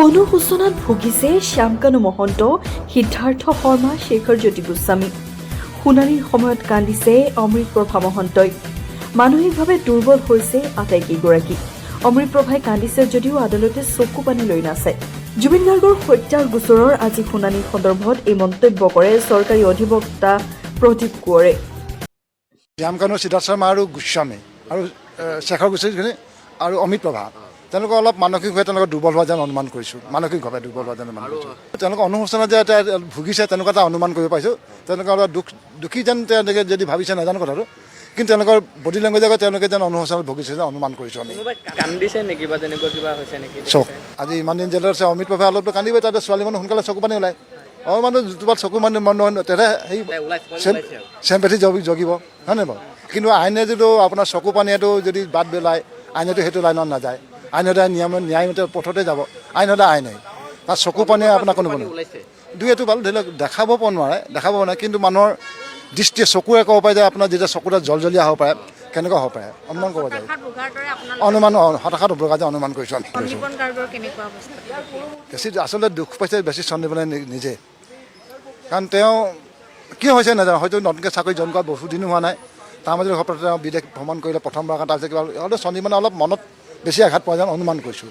অনুশোচনাত ভুগিছে শ্যামকানু মহন্ত, সিদ্ধাৰ্থ শৰ্মা, শেখৰ জ্যোতি গোস্বামী। শুনানিৰ সময়ত কান্দিছে অমৃত প্ৰভা মহন্তই। মানসিকভাৱে দুৰ্বল হৈছে আটাইকেইগৰাকী। অমৃত প্ৰভাই কান্দিছে যদিও আদালতে চকু পানী লৈ নাচায়। জুবিন গাৰ্গৰ হত্যাৰ গোচৰৰ আজি শুনানি সন্দৰ্ভত এই মন্তব্য কৰে চৰকাৰী অধিবক্তা প্ৰদীপ কোঁৱৰে। শ্যামকানু, সিদ্ধাৰ্থ শৰ্মা আৰু গোস্বামী আৰু শেখৰ গোস্বামী আৰু অমিত প্ৰভা, তেওঁলোকৰ অলপ মানসিকভাৱে তেওঁলোকৰ দুৰ্বল হোৱা যেন অনুমান কৰিছোঁ। মানসিকভাৱে দুৰ্বল হোৱা যেন অনুমান কৰিছোঁ। তেওঁলোকৰ অনুশোচনা যে এটা ভুগিছে, তেনেকুৱা এটা অনুমান কৰিব পাৰিছোঁ। তেওঁলোকৰ অলপ দুখী যেন তেওঁলোকে যদি ভাবিছে, নাজানো কথাটো, কিন্তু তেওঁলোকৰ বডি লেংগুৱেজত তেওঁলোকে যেন অনুশোচনাত ভুগিছে যেন অনুমান কৰিছোঁ আমি। কোনোবাই কান্দিছে নেকি বা তেনেকুৱা কিবা হৈছে নেকি? চাওক, আজি ইমান দিন জেলত আছে অমিত প্ৰভা, অলপতো কান্দিবই। তাতে ছোৱালী মানুহ, সোনকালে চকু পানী ওলায়। মানুহ তোমাৰ চকু মানুহ মন তেতিয়া সেই চেম্পেথি জগিব, হয় নাই বাৰু? কিন্তু আইনে যিটো আপোনাৰ চকু পানীয়েটো যদি বাদ পেলায়, আইনেতো সেইটো লাইনত নাযায়। আইন সদায় নিয়ম ন্যায়মতে পথতে যাব। আইন সদায় আইনে, তাত চকু পানীয়ে আপোনাৰ কোনো দুই এইটো বাৰু ধৰি লওক দেখাব নোৱাৰে, দেখাব নোৱাৰে, কিন্তু মানুহৰ দৃষ্টিয়ে চকুৰে ক'ব পাৰে যে আপোনাৰ যেতিয়া চকুতে জলজলীয়া হ'ব পাৰে, কেনেকুৱা হ'ব পাৰে অনুমান কৰিব যায়। হতাশাত ভোগাৰ দৰে আপোনালোকে অনুমান, হতাশাত ভোগা যে অনুমান কৰিছোঁ আমি। সন্দীপন গাৰ্গৰ কেনেকুৱা অৱস্থা? বেছি আচলতে দুখ পাইছে বেছি সন্দীপনে নিজে। কাৰণ তেওঁ কিয় হৈছে নাজানো, হয়তো নতুনকৈ চাকৰি জইন কৰা বহু দিনো হোৱা নাই। তাৰ মাজতে সপ্তাহতে তেওঁ বিদেশ ভ্ৰমণ কৰিলে প্ৰথমবাৰ কাৰণে। তাৰপিছত কিবা হয়তো সন্দীপনে অলপ মনত বেছি আঘাত পোৱা যেন অনুমান কৰিছোঁ।